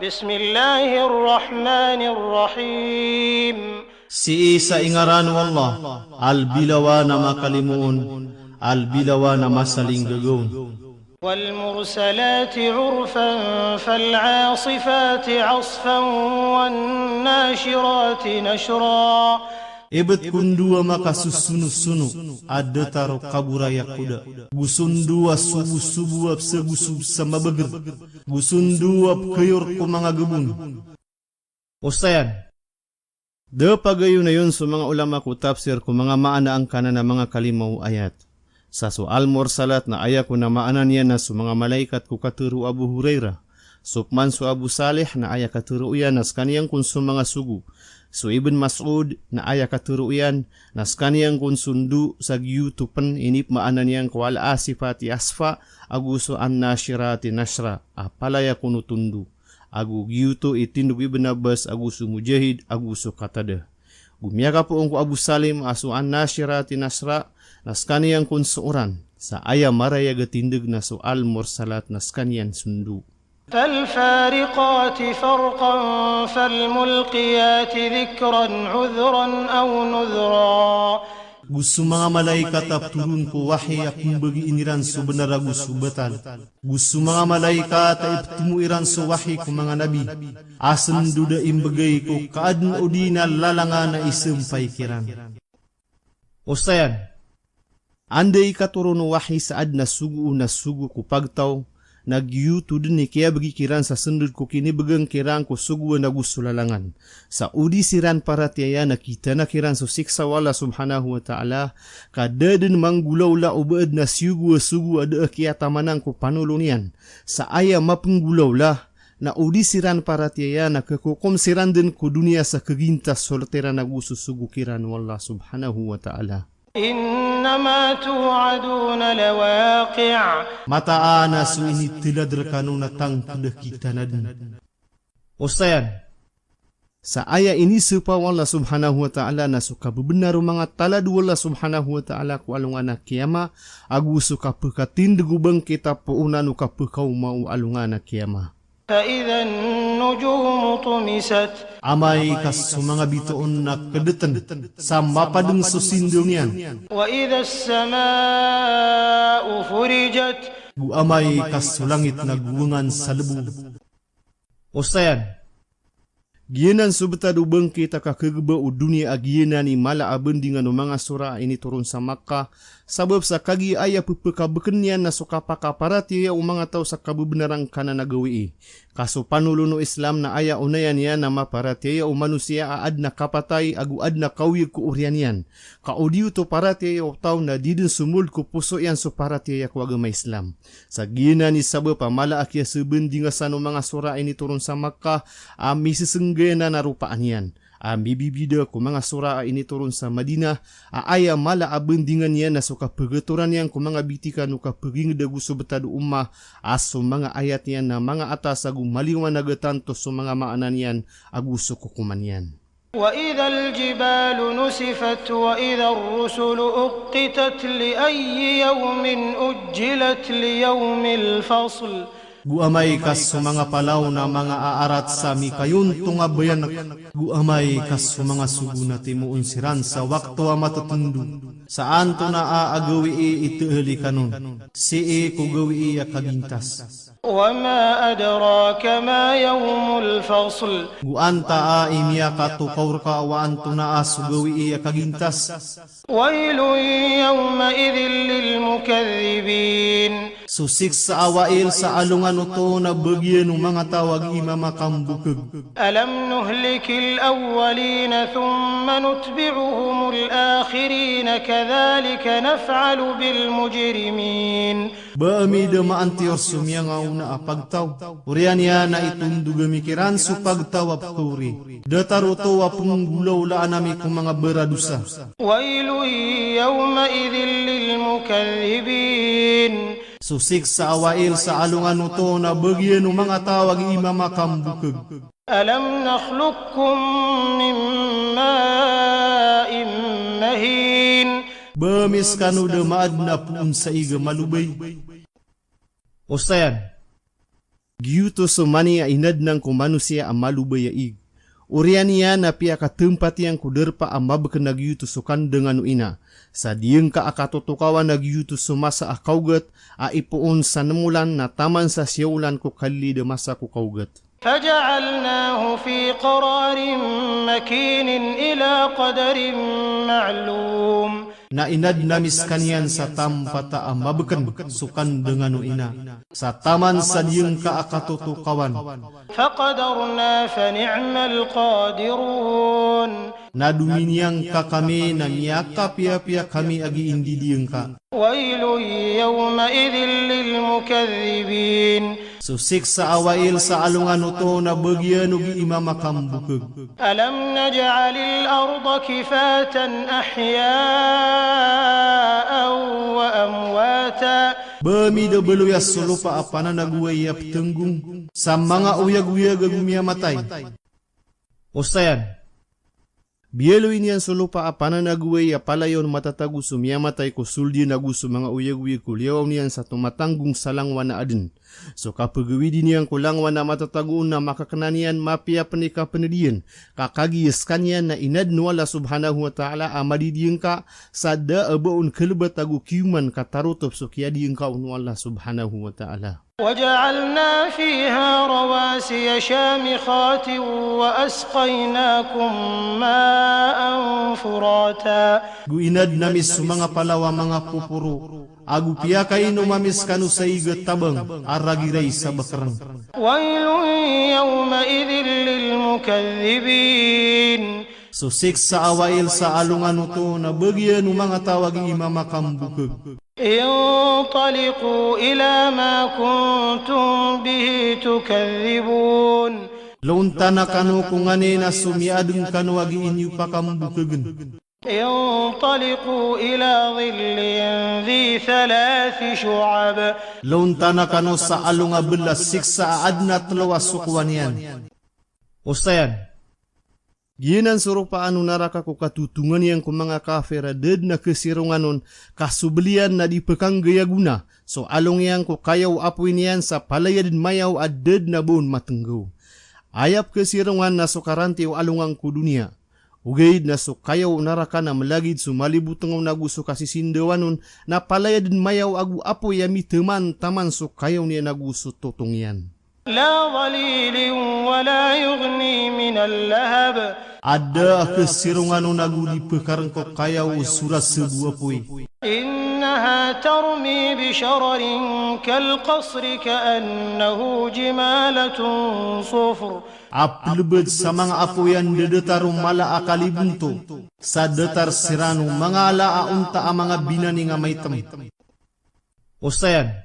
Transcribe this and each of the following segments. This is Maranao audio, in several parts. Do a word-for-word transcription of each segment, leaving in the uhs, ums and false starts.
بسم الله الرحمن الرحيم. Sii sa ingaran o Allah, a lbilawan a makalimoon, a lbilawan a masalinggagaw. والمرسلات عرفا فالعاصفات عصفا والناشرات نشرا. Ibt ko ndo a makasosonosono a datar o kaboray a koda, go so ndo a sobosobo a pzagosob sa mabagr, go so ndo a pkayor ko manga gbon. Osayan. Da pagayonayon so manga ulama ko tafsir ko manga maana angkanan a manga kalima o ayat. Sa so Al-Mursalat na aya kon a maana niyan na so manga malaikat ko katharo o Abu Hurairah. So pman so Abu Salih na aya katharo iyan na skaniyan kon so manga sogo. So Ibn Mas'ud na aya katharo iyan na skaniyan kon so ndo sa giyoto pn inipmaana niyan ko Al-Asifati Asfa ago so An-Nashirati Nashra a palaya kon oto ndo. Ago giyoto i tindg o Ibn Abbas ago so Mujahid ago so Qatada. Go miyakapoon ko Abu Salim a so An-Nashirati Nashra na skaniyan kon so oran sa aya marayag a tindg na so Al-Mursalat na skaniyan so ndo. فالفارقات فرقا فالملقيات ذكرا عذرا أو نذرا. Go so manga malaikat a ptoron ko wahi a pmbgiin iran so bnar ago so batal. Go so manga malaikat a iptomo iran so wahi ko manga nabi a sndod a imbgay ko kaadn odi na lalangan a isampay kiran. Osayan. Anda i katoron o wahi sa adn a sogo na sogo ko pagtaw, na giyoto dn i kiyabgi kiran sa sndod ko kinibgan kiran ko sogoan ago so lalangan. Sa odi siran paratiyaya na kitana kiran so siksa o Allah subhanahu wa ta'ala, ka da dn manggolawla o ba adn a siyogo a sogo a da a kiyatamanan ko panolon iyan. Sa aya mapnggolawla, na odi siran paratiyaya na khakokom siran dn ko doniya sa khagintas so ltiran ago so sogo kiran o Allah subhanahu wa ta'ala. إنما توعدون لواقع. Mataan a so inithlad rkano na tangkd a kitana dn. Osayan. Sa aya inisapa o Allah subhanahu wa ta'ala na so kabebnar o manga talad o Allah subhanahu wa ta'ala ko alongan a kiyama, ago so kapkatindg o bangkit a poonan o kapkaoma o alongan a kiyama. فإذا النجوم طمست. Amay ka so manga bitoon na kdtn sa mapadng so sindaw niyan. وإذا السماء فرجت. Go amay ka so langit na gowongan sa lbo. Osayan. Giyanan so btad o bangkit a kakhagba o doniya a giyanan i mala a bandingan o manga sora a initoron sa Makkah, sabap sa kagiya aya pphakabkn iyan na so kapakaparatiyaya o manga taw sa kabebnar angkanan a gawii. Ka so panolon o Islam na aya onayan iyan na maparatiyaya o manosiya a adn a kapatay ago adn a kaoyag ko oriyan iyan. Ka o di oto paratiyaya o taw na di dn somold ko poso iyan so paratiyaya ko agama Islam. Sa giyanan i sabap a mala a kiyasabandinga san o manga sora a initoron sa Makkah a misesenggayanan a ropaan iyan a mibibida ko manga sora a initoron sa Madinah a aya mala a bandingan iyan na so kapagatoran iyan ko manga bitikan o kapagingd ago so btad o ummah a so manga ayat iyan na manga atas ago maliwanag a tanto so manga maana niyan ago so kokoman iyan. وإذا الجبال نسفت وإذا الرسل أقتت لأي يوم أجلت ليوم الفصل. Go amay ka so manga palaw na manga aarat sa mikayontong a bayanak. Go amay ka so manga sogo na timoon siran sa wakto a matatondo. Sa antonaa a gawii i thaali kanon? Sii ko gawii a kagintas. وما أدراك ما يوم الفصل. Go antaa i miyakatokaw rka o antonaa so gawii a kagintas. ويل يومئذ للمكذبين. So siksa a wail sa alongan oto na bagian o manga taw a gii mamakambokg. ألم نهلك الأولين ثم نتبعهم الآخرين كذلك نفعل بالمجرمين. Ba ami da maantiyor so miyangaona a pagtaw, oriyan iyan a itondog ami kiran so pagtaw a pkaori. Datar oto a pnggolawlaan ami ko manga baradosa. ويل يومئذ للمكذبين. So siksa a wail sa alongan oto na bagian o manga taw a gii mamakambokg. ألم نخلقكم من ماء مهين. Ba ami skano da maadn a poon sa ig a malobay. Osayan. Giyoto so mani a inadnan ko manosiya a malobay a ig. Oriyan iyan na piyakatmpat iyan ko darpa a mabkn a giyoto so kandngan o ina. Sa diyangka a katotokawan a giyoto so masa a kaogat a ipoon sa nem olan na taman sa siyaw olan ko kalilid a masa ko kaogat. فجعلناه في قرار مكين إلى قدر معلوم. Na inadn ami skaniyan sa tampat a mabkn so kandngan o ina. Sa taman sa diyangka a katotokawan. فقدرنا فنعم القادرون. Na dominiyangka kami na miyakapiyapiya kami a gii ndidiyangka. ويل يومئذ للمكذبين. So siksa a wail sa alongan oto na bagian o gii mamakambokg. ألم نجعل الأرض كفاتا أحياء وأمواتا. Ba mi da baloya so lopa a pananagoway a ptnggong sa manga oyagoyag ago miyamatay. Osayan. Biyaloy niyan so lopa a pananagoway a palaya on matatago so miyamatay ko sold iyan ago so manga oyagoyag ko liyawaw niyan sa tomatanggong sa langowan a adn. So kapagawidi niyan ko langowan a matatago on na makakna niyan mapiya pn i kapnd iyan, ka kagiya skaniyan na inadn o Allah subhanahu wa ta'ala a madidiyangka sa da a ba on kalbat ago kiyoman ka tarotop so kiyadiyangka on o Allah subhanahu wa ta'ala. وجعلنا فيها رواسي شامخات وأسقيناكم ماء فراتا. Go inadn ami so manga palaw a manga poporo, ago piyakainom ami skano sa ig a tabang a ragiray sa bakrng. ويل يومئذ للمكذبين. So siksa a wail sa alongan oto na bagian o manga taw a gii mamakambokg. انطلقوا إلى ما كنتم به تكذبون. Lontan kano ko nganin a so miyaadn kano a gii niyo pakambokgn. انطلقوا إلى ظل ذي ثلاث شعب. Lontan kano sa along a bl a siksa a adn a tlo a sokowan iyan. Osayan. Giyanan so ropaan o naraka ko katotongan iyan ko manga kafir a da dn a kasirongan on, ka so bl iyan na di pkanggayagonan so along iyan ko kayaw apoy niyan sa palaya dn mayaw a da dn a ba on matnggaw. Aya pkasirongan na so karanti o alongan ko doniya. Ogaid na so kayaw o naraka na mlagid so malibotngaw ago so kasisindawan on na palaya dn mayaw ago apoy a mitaman taman so kayaw niyan ago so totong iyan. لا ظليل ولا يغني من اللهب. A da a kasirongan on ago di pkarngkok kayaw o sorat sa bo apoy. إنها ترمي بشرر كالقصر كأنه جمالة صفر. A plbd sa manga apoy a ndadatar o mala a kalibonto sa datar siran o manga ala a onta a manga binaning a maitm. Osayan.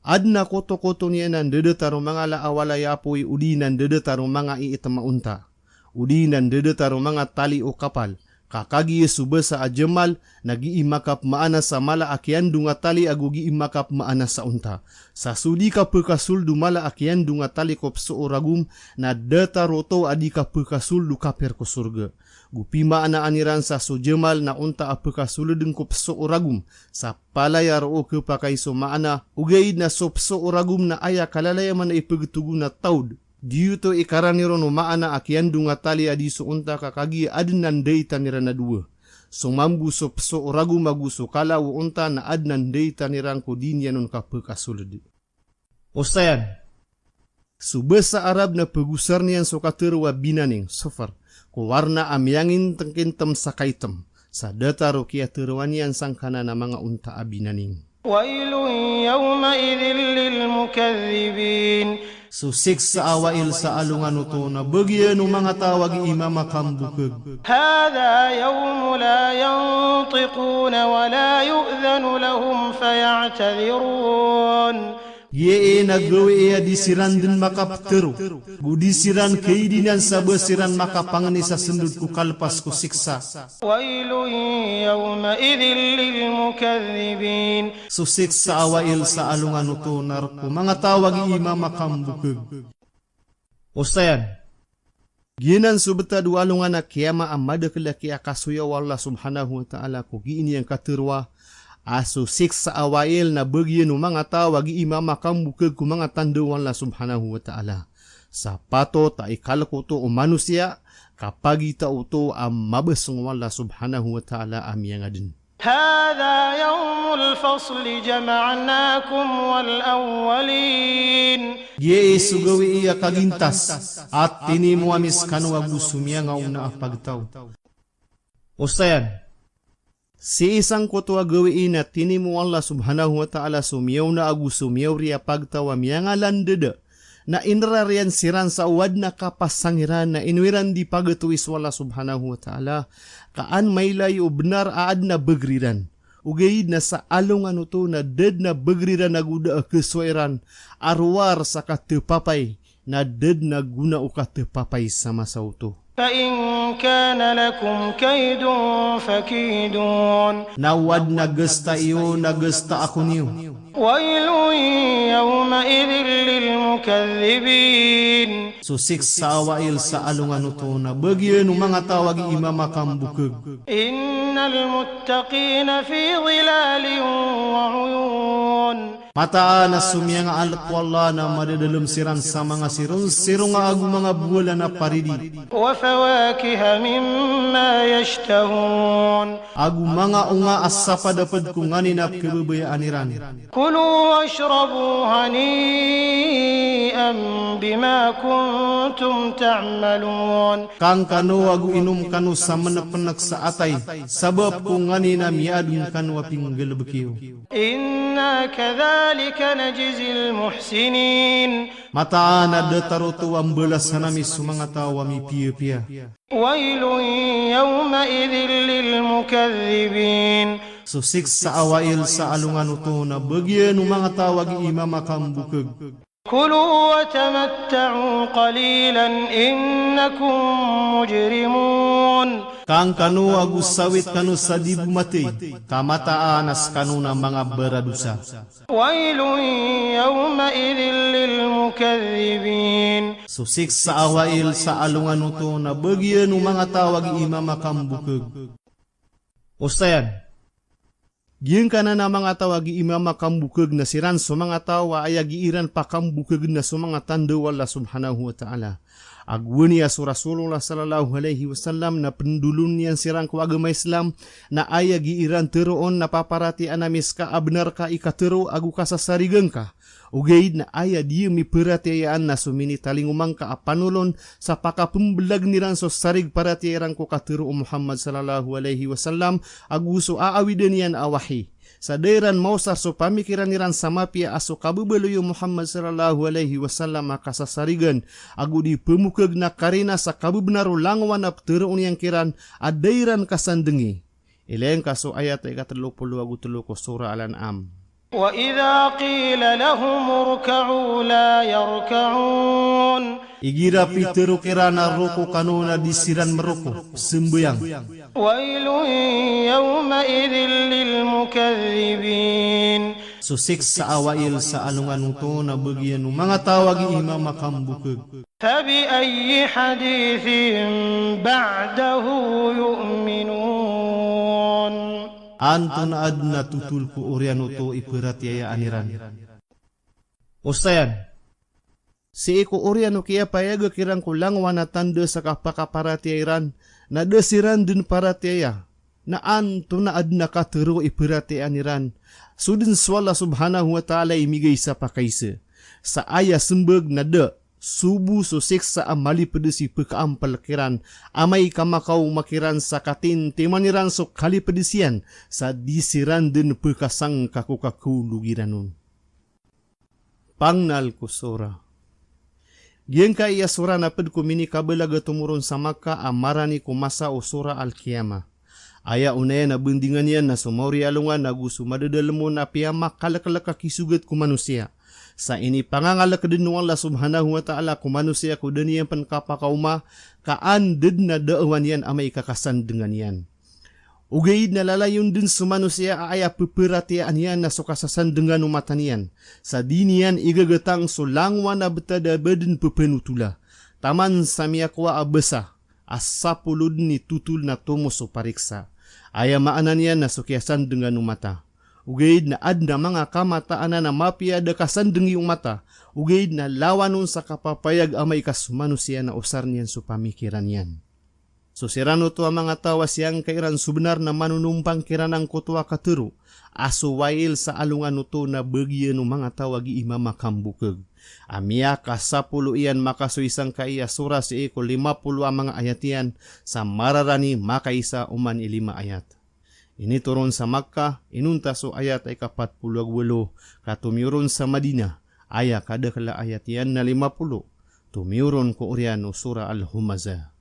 Adn a kotokoto niyan a ndadatar o manga ala a walay a apoy odi na ndadatar o manga iitm a onta, odi na ndadatar o manga tali o kapal, ka kagiya so basa a jamal na gii makapmaana sa mala a kiyandong a tali ago gii makapmaana sa onta. Sa so di kapkasold o mala a kiyandong a tali ko pso o ragom na datar oto a di kapkasold o kapir ko sorga. Go pimaanaan iran sa so jamal na onta a pkasoldn ko pso o ragom, sa palaya roo khapakay so maana, ogaid na so pso o ragom na aya kalalayaman a ipgtogon a tawd. Giyoto i karani ron o maana a kiyandong a tali a di so onta ka kagiya adn a ndaitan iran a dowa. So mambo so pso o ragom ago so kala o onta na adn a ndaitan iran ko di niyan on kapkasold. Osayan. So basa Arab na pagosar niyan so katharo a binaning, sofr, ko warna a miyangintngkintm sa kaitm, sa datar o kiyatharoa niyan sangkanan a manga onta a binaning. ويل يومئذ للمكذبين. So siksa a wail sa alongan oto na bagian o manga taw a gii mamakambokg. هذا يوم لا ينطقون ولا يؤذن لهم فيعتذرون. Giya na gawii a di siran dn makaptharo, go di siran kaidinan sa ba siran makapangni sa sndod ko kalpas ko siksa. ويل يومئذ للمكذبين. So siksa a wail sa alongan oto na rk o manga taw a gii mamakambokg. Osayan. Giyanan so btad o alongan a kiyama a madakl a kiyakasoya o Allah subhanahu wa ta'ala ko gii niyan katharoa a so siksa a wail na bagian o manga taw a gii mamakambokhag ko manga tanda o Allah Subhanahu wa Ta'ala. Sa patot a ikalk oto o manosiya, ka pagita oto a mabasng o Allah Subhanahu wa Ta'ala a miyangaden. هذا يوم الفصل جمعناكم والأولين. Giyai so gawii a kagintas a tinimo ami skano ago so miyangaona a pagtaw. Osayan, sii sangkoto a gawii na tinimo o Allah Subhanahu wa Ta'ala so miyaona ago so miyaori a pagtaw a miyangalandada, na inrariyan siran sa o adn a kapasang iran na ino iran di pagatowi so Allah Subhanahu wa Ta'ala, ka an mailay o bnar a adn a bagr iran. Ogaid na sa alongan oto na da dn a bagr iran ago da a khasowa iran a rowar sa katepapay, na da dn a gona o katepapay sa masa oto. فإن كان لكم كيد فكيدون. Na o adn a gasta iyo na gasta ako niyo. ويل يومئذ للمكذبين. So siksa a wail sa alongan oto na bagian o manga taw a gii mamakambokhag. إن المتقين في ظلال وعيون. Mataan a so miyangaalk ko Allah na madadalm siran sa manga sirong-sirong ago manga bowalan a paridi. وفواكه مما يشتهون. Ago manga onga a sapadapd ko nganin a kababayaan iran. كلوا واشربوا هنيئا بما كنتم تعملون. Kang kano ago inom kano sa mnpnk sa atay, sabap ko nganin a miyaadn kano a pinggalbk iyo. إنا كذلك نجزي المحسنين. Mataan a datar oto a mbalasan ami so manga taw a mipiyapiya. ويل يومئذ للمكذبين. So siksa a wail sa alongan oto na bagian o manga taw a gii mamakambokhag. كلوا وتمتعوا قليلا إنكم مجرمون. Kang kano ago sawit kano sa di bo mathay, ka mataan a skano na manga baradosa. ويل يومئذ للمكذبين. So siksa a wail sa alongan oto na bagian o manga taw a gii mamakambokhag. Osayan, giyangkanan a manga taw a gii mamakambokhag na siran so manga taw a aya gii ran pakambokhagn na so manga tanda o Allah Subhanahu wa Ta'ala. Ago aya so Rasulullah sallallahu alaihi wasallam na pndolon iyan siran ko agama Islam, na aya gii ran tharoon na paparatiyayaan ami ska a bnar ka i katharo ago kasasarigan ka. Ogaid na aya di miparatiyayaan na so minitalingoma ngka a panolon sa pakapmblagn iran so sarig paratiyaya iran ko katharo o Muhammad sallallahu alaihi wasallam ago so aawidan iyan a wahi. Sa da iran maosar so pamikiran iran sa mapiya a so kababaloy o Muhammad sallallahu alaihi wasallam a kasasarigan, ago di pmokhag na karina sa kababnar o langowan a ptharoon iyan kiran a da iran kasandngi. Ilay ngka so ayat a ika tlo polo ago tlo ko Surah Al-An'am. وإذا قيل لهم اركعوا لا يركعون. Igira pitharo kiran a roko kano na di siran mroko, sambayang. ويل يومئذ للمكذبين. So siksa a wail sa alongan oto na bagian o manga taw a gii mamakambokhag. فبأي حديث بعده يؤمنون. Antonaa dn a totol ko oriyan oto i paratiyayaan iran. Osayan, sii ko oriyan o kiyapayaga kiran ko langowan a tanda sa kapakaparatiyaya iran, na da siran dn paratiyaya, na antonaa dn a katharo i paratiyayaan iran, so dn so Allah Subhanahu wa Ta'ala i migay sa pakaisa. Sa aya smbag na da, so bo so siksa a malipd si pkaampl kiran, amay ka makaoma kiran sa katintiman iran so kalipd siyan, sa di siran dn pkasangka ko kakaolog iran on. Pangnal ko Surah. Giyangkaya Surah na pd ko minikablag a tomoron sa Makkah a marani ko masa o Surah Al-Qiyamah. Aya onaya na bndingan iyan na so maori a alongan ago so madadalm on a piyamakalklk a kisogat ko manosiya. Sa inipangangalk dn o Allah Subhanahu wa Ta'ala ko manosiya ko da niyan pn kapakaoma, ka an da dn a daawan iyan amay ka kasandngan iyan. Ogaid na lalayon dn so manosiya a aya pparatiyayaan iyan na so kasasandngan o mata niyan, sa di niyan igagatang so langowan a btad a ba dn ppanotola, taman sa miyakowa a basa a sapolo dn i totol na tomos o pariksa. Aya maana niyan na so kiyasandngan o mata. Ogaid na adn a manga kamataan a mapiya a da kasandngi o mata, ogaid na lawan on sa kapapayag amay ka so manosiya na osarn iyan so pamikiran iyan. So siran oto a manga taw a siyangka iran so bnar na manonompang kiran angkoto a katharo, a so wail sa alongan oto na bagian o manga taw a gii mamakambokg. A miyakasapolo iyan makasoy sangkai a sura sii ko lima polo a manga ayat iyan, sa mararani makaisa oman i lima ayat. Initoron sa Makkah, inonta so ayat a ikapat polo ago walo, ka tomiyoron sa Madinah, aya kadakl a ayat iyan na lima polo, tomiyoron ko oriyan o Surah Al-Humazah.